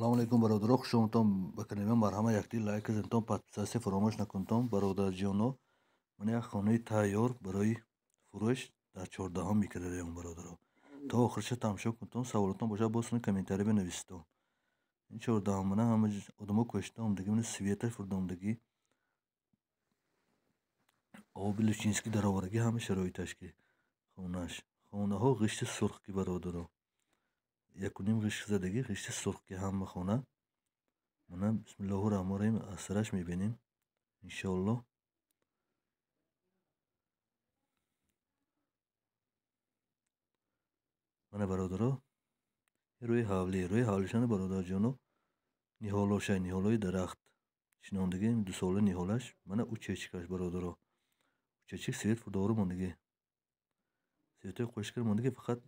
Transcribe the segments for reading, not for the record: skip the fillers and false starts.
Салому алейкум бародаро, хуш омадтон ба канали ман. Марҳамат, якти лайк кунедтон, подписаться фаромӯш накунедтон. Бародарҷоно, ман як хонаи тайёр барои фурӯш дар 14 микрорайон бародаро. То охирша тамошо кунедтон, саволотон бошад боз комментарий бинависедтон. Ин 14 мана ҳама одамо кӯшида омадагӣ, мана света фурда омадагӣ, оби Лучинский даровардагӣ, ҳама шароиташ ки хонаш. Хонаҳо ғишти сурх ки бародаро. 1.5 ғишт задагӣ, ғишти сурх ки ҳама хона. Мана бисмиллоҳу раҳмони раҳим аз сараш мебинем иншоаллоҳ. Мана бародаро, рӯи ҳавлӣ, рӯи ҳавлишани бародарҷоно ниҳолошай, ниҳолои дарахт шинондагӣ, дусола ниҳолаш. Мана учечикаш бародаро, учечик свет фурдору мондагӣ, светои қошкар мондагӣ, фақат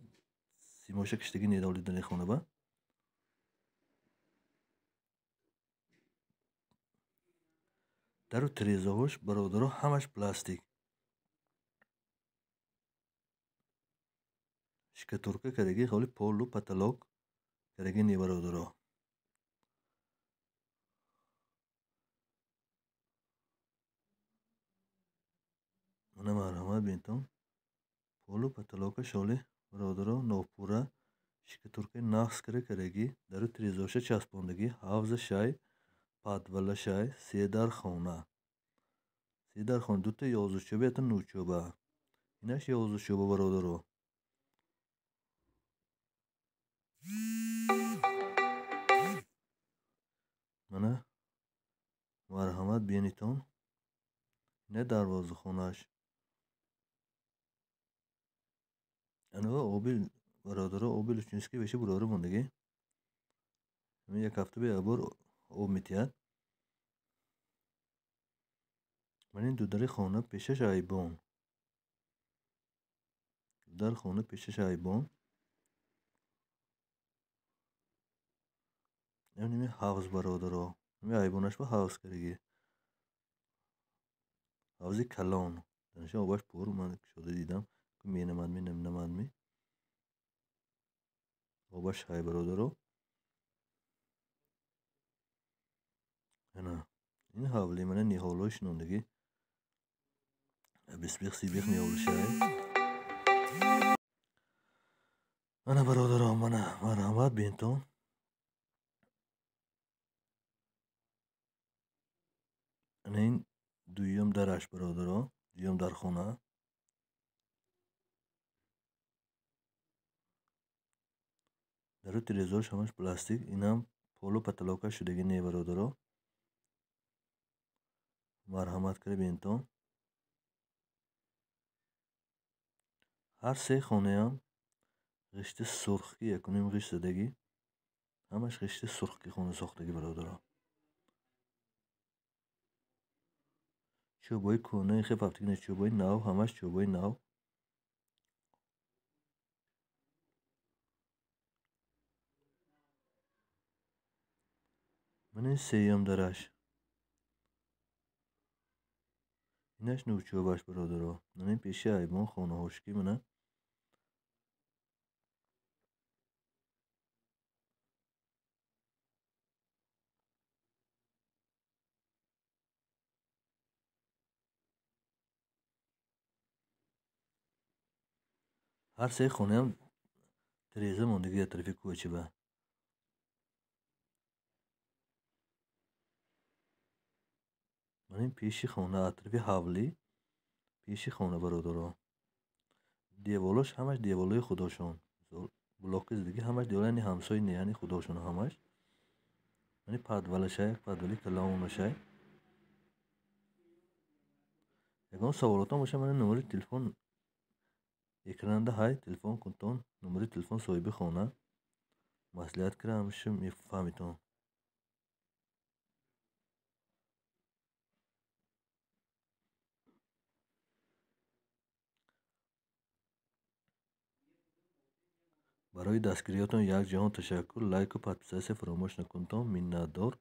симоша киштагӣ недоли дар хона ба. Дару тирезаҳош бародаро ҳамаш пластик, штукатурка кардаги, ҳоли полу потолок кардаги не бародаро. Мана марҳамат бинтон, полу потолокаш ҳоли бародаро нопурра штукатуркаи нақс кардаги, дару тирезаҳоша часпондагӣ, ҳавза шай, подвала шай, се дар хона, се дар хона, дута 11 чӯба, якта 9 чӯба. Инаш 11 чӯба бародаро. Мана марҳамат бинитон, ина дарвозахонаш. Ана оби бародаро, оби Лучинский беша бурору мондагӣ. Як ҳафта ба як бор об метиҳад. Мана ин дудари хона пешаш айбон, дудар хона пешаш айбон. Ами ҳавз бародаро, ами айбонаш ба ҳавз кардагӣ, ҳавзи калон. Данаша обаш пур, ман кушода дидам, менамадми намнамадми обаш ҳай бародаро. Ана ин ҳавли мана ниҳолҳои шинондагӣ, бисбих сибих ниҳолшай. Ана бародаро, мана марҳамат бинтон. Ана ин дуюм дараш бародаро, дуюм дархона. Дару тирезаҳош ҳамаш пластик, инам полу потолокаш шудагӣ не бародаро. Марҳамат кара бинтон. Ҳар се хонаям ғишти сурх ки 1.5 ғишт задагӣ, ҳамаш ғишти сурх ки хона сохтагӣ бародаро. Чӯбои кӯҳнаи хел фавтигӣ не, чӯбои нав, ҳамаш чӯбои нав. Мана ин сеюм дараш, инаш нӯчӯбаш бародаро. Мана ин пеши айбон хонаҳош ки мана ҳар се хонаям тиреза мондагӣ дар тарафи кӯчаба. Мана ин пеши хона, атрофи ҳавлӣ пеши хона бародаро. Деволош ҳамаш деволои худошон, блоки зидагӣ ҳамаш девол, яъне ҳамсои не, яъне худошон ҳамаш. Мана подвалашай, подвали калонашай. Ягон саволотон бошад, мана номери телефон экранда ҳай, телефон кунтон, номери телефон соҳиби хона. Маслиҳат кара ҳамаша мефаҳмитон. Барои дастгириётон як ҷаҳон ташаккур. Лайку подписаться фаромӯш накунтон. Миннатдор.